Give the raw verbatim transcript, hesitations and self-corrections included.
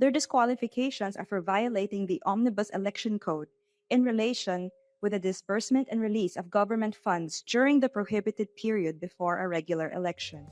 Their disqualifications are for violating the Omnibus Election Code in relation with the disbursement and release of government funds during the prohibited period before a regular election.